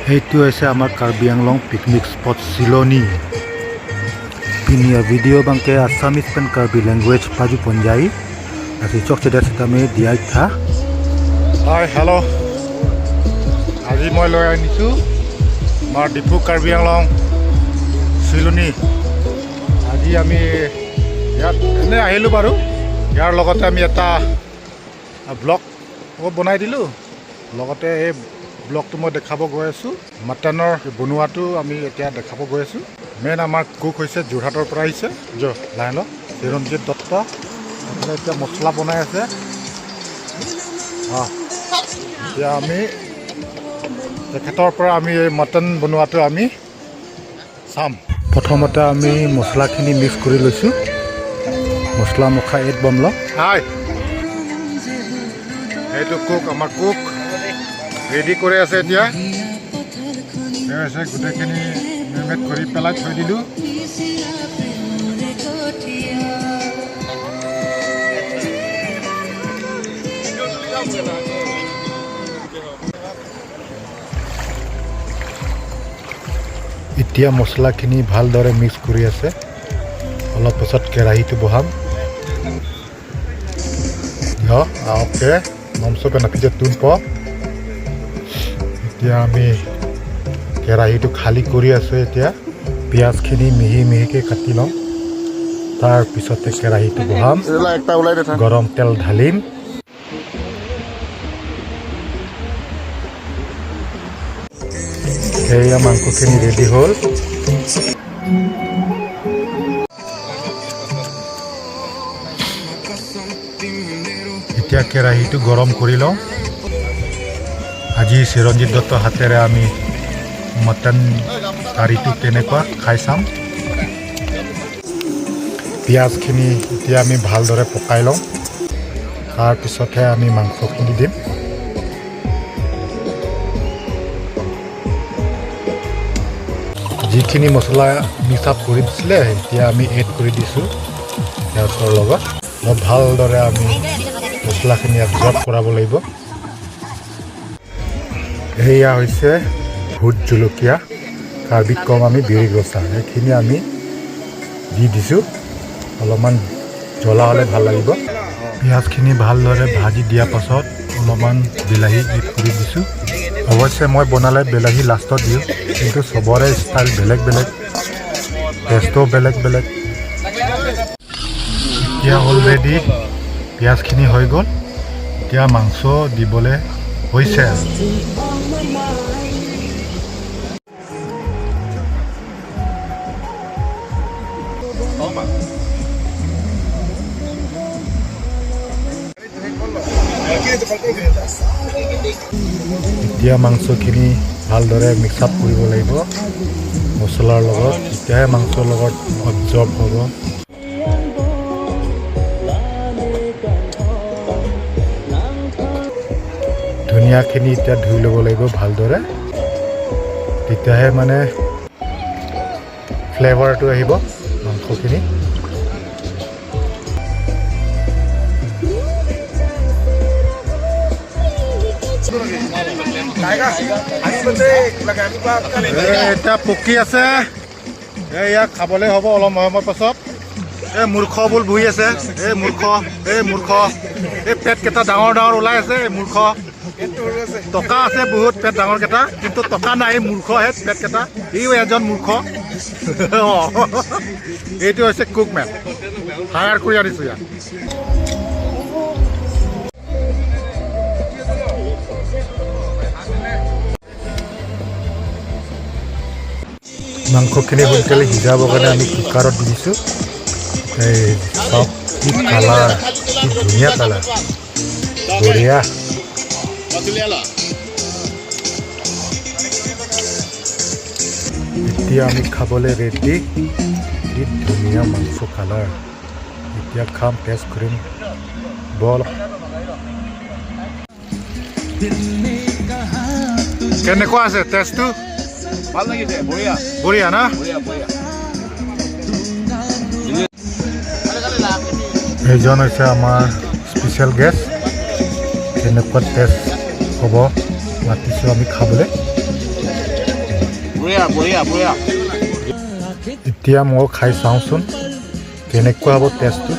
সেইটো হৈছে আমাৰ কাৰ্বি আংলং পিকনিক স্পট চিলনী। পিনিয়া ভিডিঅ' বাংকে আছামিজ পেন কাৰ্বি লেংগুৱেজ পাজু পঞ্জাই আজি চক চেদা চেতামে দিয়াই থা। Hi, hello'. আজি মই লৈ আনিছোঁ আমাৰ ডিফু, কাৰ্বি আংলং, চিলনী। আজি আমি ইয়াত এনেই আহিলোঁ বাৰু। ইয়াৰ লগতে আমি এটা ব্লগ বনাই দিলোঁ। লগতে এই ব্লগটো মই দেখাব গৈ আছোঁ। মাটনৰ বনোৱাটো আমি এতিয়া দেখাব গৈ আছোঁ। মেইন আমাৰ কুক হৈছে, যোৰহাটৰ পৰা আহিছে। লাইন চিৰঞ্জিত দত্ত। এইফালে এতিয়া মছলা বনাই আছে। অঁ, এতিয়া আমি তেখেতৰ পৰা আমি এই মটন বনোৱাটো আমি চাম। প্ৰথমতে আমি মছলাখিনি মিক্স কৰি লৈছোঁ। মছলা মুখা এড বম ল। হাই, সেইটো কুক, আমাৰ কুক ৰেডি কৰি আছে এতিয়া। ঠিক আছে, গোটেইখিনি মেৰিনেট কৰি পেলাই থৈ দিলোঁ। এতিয়া মছলাখিনি ভালদৰে মিক্স কৰি আছে। অলপ পাছত কেৰাহীটো বহাম। অ'কে, নমচপে নাপিছে তুন প। এতিয়া আমি কেৰাহীটো খালী কৰি আছোঁ। এতিয়া পিঁয়াজখিনি মিহি মিহিকৈ কাটি ল'ম, তাৰপিছতে কেৰাহীটো বহাম। একটা ওলাই দে। গৰম তেল ঢালিম। সেয়া মাংসখিনি ৰেডি হ'ল। এতিয়া কেৰাহীটো গৰম কৰি লওঁ। আজি চিৰঞ্জিত দত্ত হাতেৰে আমি মটন কাৰীটো কেনেকুৱা খাই চাম। পিঁয়াজখিনি এতিয়া আমি ভালদৰে পকাই লওঁ, তাৰপিছতহে আমি মাংসখিনি দিম। যিখিনি মছলা মিক্স আপ কৰি দিছিলে, এতিয়া আমি এড কৰি দিছোঁ পিঁয়াজৰ লগত। অলপ ভালদৰে আমি মছলাখিনি এবজৰ্ব কৰাব লাগিব। সেয়া হৈছে ভোট জলকীয়া, কাৰ্বিত কম আমি বিৰি গছা। সেইখিনি আমি দি দিছোঁ। অলপমান জ্বলা হ'লে ভাল লাগিব। পিঁয়াজখিনি ভালদৰে ভাজি দিয়াৰ পাছত অলপমান বিলাহী এড কৰি দিছোঁ। অৱশ্যে মই বনালে বিলাহী লাষ্টত দিওঁ, কিন্তু চবৰে ষ্টাইল বেলেগ বেলেগ, টেষ্টো বেলেগ বেলেগ। এতিয়া অলৰেডি পিঁয়াজখিনি হৈ গ'ল। এতিয়া মাংস দিবলৈ হৈছে আৰু। এতিয়া মাংসখিনি ভালদৰে মিক্স আপ কৰিব লাগিব মছলাৰ লগত, তেতিয়াহে মাংসৰ লগত এবজৰ্ব হ'ব। ধনিয়াখিনি এতিয়া ধুই ল'ব লাগিব ভালদৰে, তেতিয়াহে মানে ফ্লেভাৰটো আহিব মাংসখিনি। এতিয়া পকি আছে। এই ইয়াক খাবলৈ হ'ব অলপ সময় পাছত। এই মূৰ্খ বোল বহি আছে। এই মূৰ্খ, এই মূৰ্খ, এই পেটকেইটা ডাঙৰ ডাঙৰ ওলাই আছে। এই মূৰ্খ, টকা আছে বহুত, পেট ডাঙৰকেইটা, কিন্তু টকা নাই। এই মূৰ্খ, সেই পেটকেইটা, ইও এজন মূৰ্খ। অঁ, এইটো হৈছে কুকমেন, হায়াৰ কৰি আনিছোঁ ইয়াক। মাংসখিনি সোনকালে সিজাবৰ কাৰণে আমি কুকাৰত দি দিছোঁ। এই চাওক, কি কালাৰ, কি ধুনীয়া কালাৰ, বঢ়িয়া। এতিয়া আমি খাবলৈ ৰেডি। কি ধুনীয়া মাংস কালাৰ! এতিয়া খাম, টেষ্ট কৰিম। বল। কেনেকুৱা আছে টেষ্টটো? ভাল লাগিছে, বঢ়িয়া। বঢ়িয়া না? বঢ়িয়া, বঢ়িয়া। এইজন হৈছে আমাৰ স্পেচিয়েল গেষ্ট। কেনেকুৱা টেষ্ট হ'ব, মাতিছোঁ আমি খাবলৈ। বঢ়িয়া বঢ়িয়া বঢ়িয়া। এতিয়া মই খাই চাওঁচোন কেনেকুৱা হ'ব টেষ্টটো।